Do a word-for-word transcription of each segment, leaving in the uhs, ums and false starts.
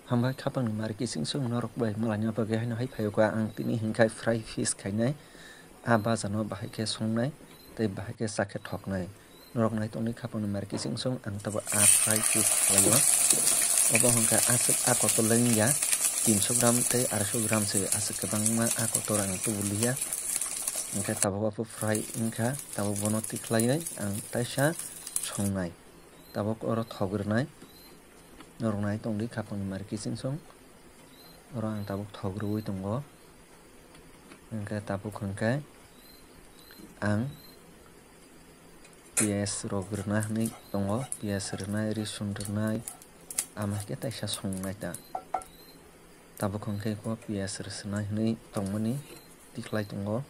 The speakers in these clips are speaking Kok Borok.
Hambai khapangni mari kiching song norok bai malaina bagwi haino hai phaio kha ang tini hinkhe fry fish khainai. A baja no bahai khe songnai tei bahai khe chakhe thoknai. Norok nai tongni khapangni mari kiching song ang tabuk a fry fish khlaio. Obo hwnkhe aswk a kotor lai wngya, tinso gram tei arsho gram se aswk kwbangma a kotor ang tubuliya. Hwnkhe tabuk abo fry wngkha, tabuk bono tikhlaiwi ang taisa songnai. Tabuk oro thok rwnai. Norok nai tongdi khapangni mari kiching song. Oro ang tabuk thok rwui tongo. Hwnkhe tabuk hwnkhe ang piyaj rok rwna hwnwi tongo, piyaj rwnai, risun rwnai, ama khe taisa songnai ta. Tabuk hwnkhe kok piyaj rwswnai hwnwi tongmani tikhlai tongo.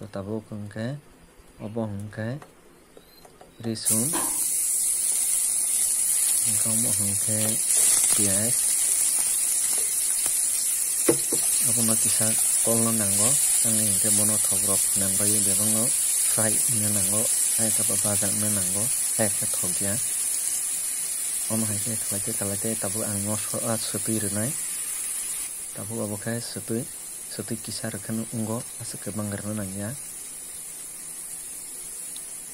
Tabuk hwnkhe obo hwnkhe risun, hwnkhe omo hwnkhe piyaj. Abono kisa kolno nango, tamni hwnkhe bono thokrok nangbai bebakno fry wngna nango, hai khe ba baja wngna nango, hai khe thokya. Omo hai khe khlai khe khlai khe tabuk ang moso-, ah, swtwi rwnai. Tabuk abo khe swtwi, swtwi kisa rwkheno wngo, aswk kwbang rwna nangya.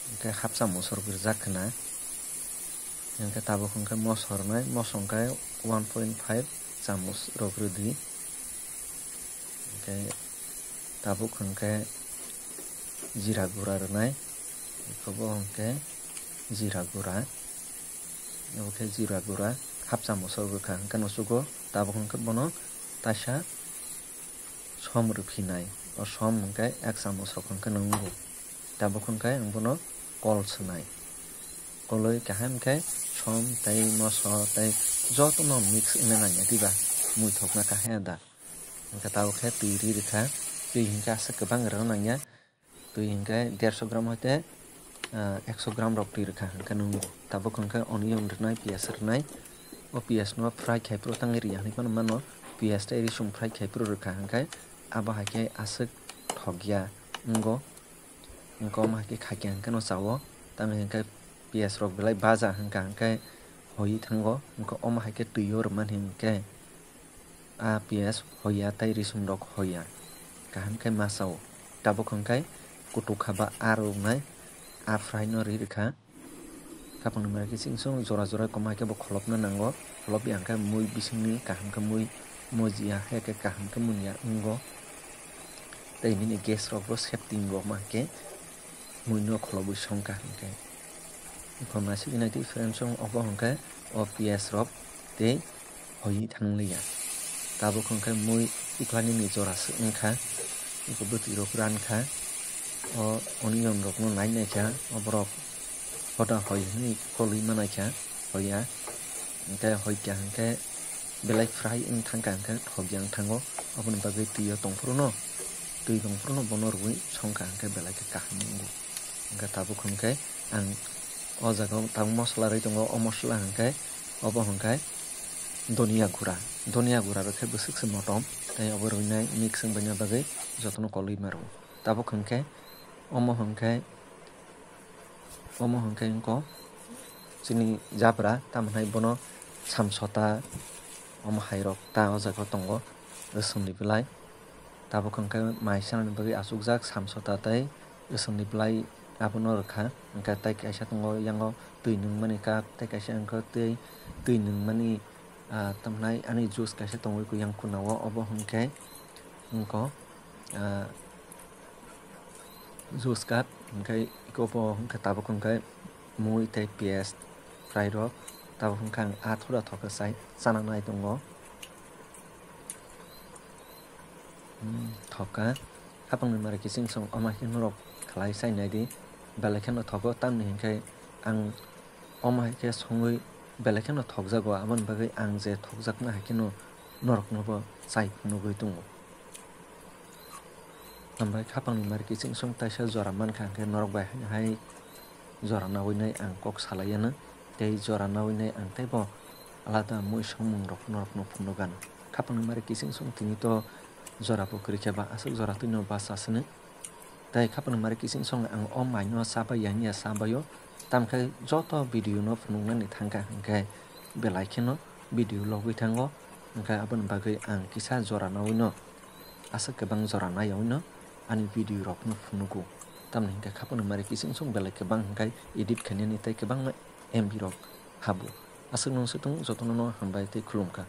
Hwnkhe hap chamus rok rijak khna. Hwnkhe tabuk hwnkhe moso rwnai, moso hwnkhe one point five chamus rok rwdi. Hwnkhe tabuk hwnkhe jira gura rwnai, abo hwnkhe jira gura, abo khe jira gura hap chamus rok rwkha, hwnkhe nusugo tabuk hwnkhe bono taisa som rwphinai, o som hwnkhe ek chamus rok hwnkhe nwngo. Tabuk hwnkhe ang bono kol swnai. Kolwi kaham khe som tei moso tei jotono mix wngna nangya diba, muithokna kaham da. Hwnkhe tabuk khe twi ri rwkha, twi hwnkhe aswk kwbang rwna nangya, twi hwnkhe derso gram hoite, ah, ekso gram rok twi rwkha hwnkhe nwngo. Tabuk hwnkhe onion rwnai, piyaj rwnai, o piyaj no fry khai phuru tangwi riya hinwi phano mano, piyaj tei risum fry khai phuru rwkha hwnkhe abo hai khe aswk thokya wngo. Hwnkhe omo hai khe khakya hwnkhe no chao, tamni hwnkhe piyaj rok belai baja hwnkha hwnkhe hoi thango, hwnkhe omo hai khe twi o rwmani hwnkhe a piyaj hoya tei risum rok hoya, kaham khe ma chao. Tabuk hwnkhe kutuk kha ba a rwnai, a fry no ri rwkha. Khapangni mari kiching song jora jora koma khe bo kholopna nango. Kholop ya hwnkhe mui bisingni kaham khe mui mojiya hai khe kaham khe munya wngo. Tei nini gas rok bo safety wngo ma khe mui no kholobwi song kaham khe. Khorna sigi nai twi friends song obo hwnkhe o piyaj rok tei hoi thangliya. Tabuk hwnkhe mui tikhlani ni jora se wngkha, eko bwtwi rok rankha, o onion rok no nai naikha, o borok hoda hoi hinwi kolwi manaikha, hoya, hwnkhe hoikha hwnkhe belai fry wng thangkha hwnkhe thokya wng thango, oboni bagwi twi o tongphuru no, twi tongphuru no bono rwui songkha hwnkhe belai khe kaham wngo. Hwnkhe tabuk hwnkhe ang o jaga o tabuk mosola rwi tongo, o mosola hwnkhe obo hwnkhe donia gura, donia gura rwkhe bwswk se motom tei obo rwinai mix wngbaina bagwi jotono kolwi maro. Tabuk hwnkhe omo hwnkhe, omo hwnkhe wngkha chini jabra, tamo hwnai bono samsota omo hai rok ta o jaga o tongo, rwsongni belai. Tabuk hwnkhe mai sanani bagwi achukjak samsota tei rwsongni belai abono rwkha. Hwnkhe tei kaisa tongo yango twi nungmani cup, tei kaisa wngkha tei twi nungmani, ah, tamnai ani juice kaisa tongwi kuyang khuna o, obo hwnkhe wngkha, ah, juice cup, hwnkhe eko bo hwnkhe tabuk hwnkhe mui tei piyaj fry rok, tabuk hwnkhe ang a thoda thok khe chai chana nai tongo. Hmm, thok kha. Khapangni mari kiching song omo hai khe norok khlai chai nai di. Belai kheno thogo, tamni hinkhe ang omo hai khe songwi belai kheno thokjago, aboni bagwi ang je thokjakma hai kheno norokno bo chai phunugwi tongo. Hambai khapangni mari kiching song taisa jora mankha, hinkhe norok bai hai jora nawi nai ang kok salai anw, tei jora nawi nai ang teibo alada mui songmung rok norokno phunukgano. Khapangni mari kiching song tini to jora bo kwrwi khe ba aswk jora twino basa swnwi. Tei khapangni mari kiching song ang o mai no chabai ya hinya chabai o, tamkhe joto video no phunuknani thangkha hinkhe belai kheno video logwi thango, hwnkhe aboni bagwi ang kisa jora nawi no, aswk kwbang jora naiyawi no ani video rok no phunugo. Tamni hwnkhe khapang ni mari kising song belai kwbang hwnkhe edit khainani tei kwbangma M B rok habo. Aswk nung swtwng jotono no hambai tei khulumkha.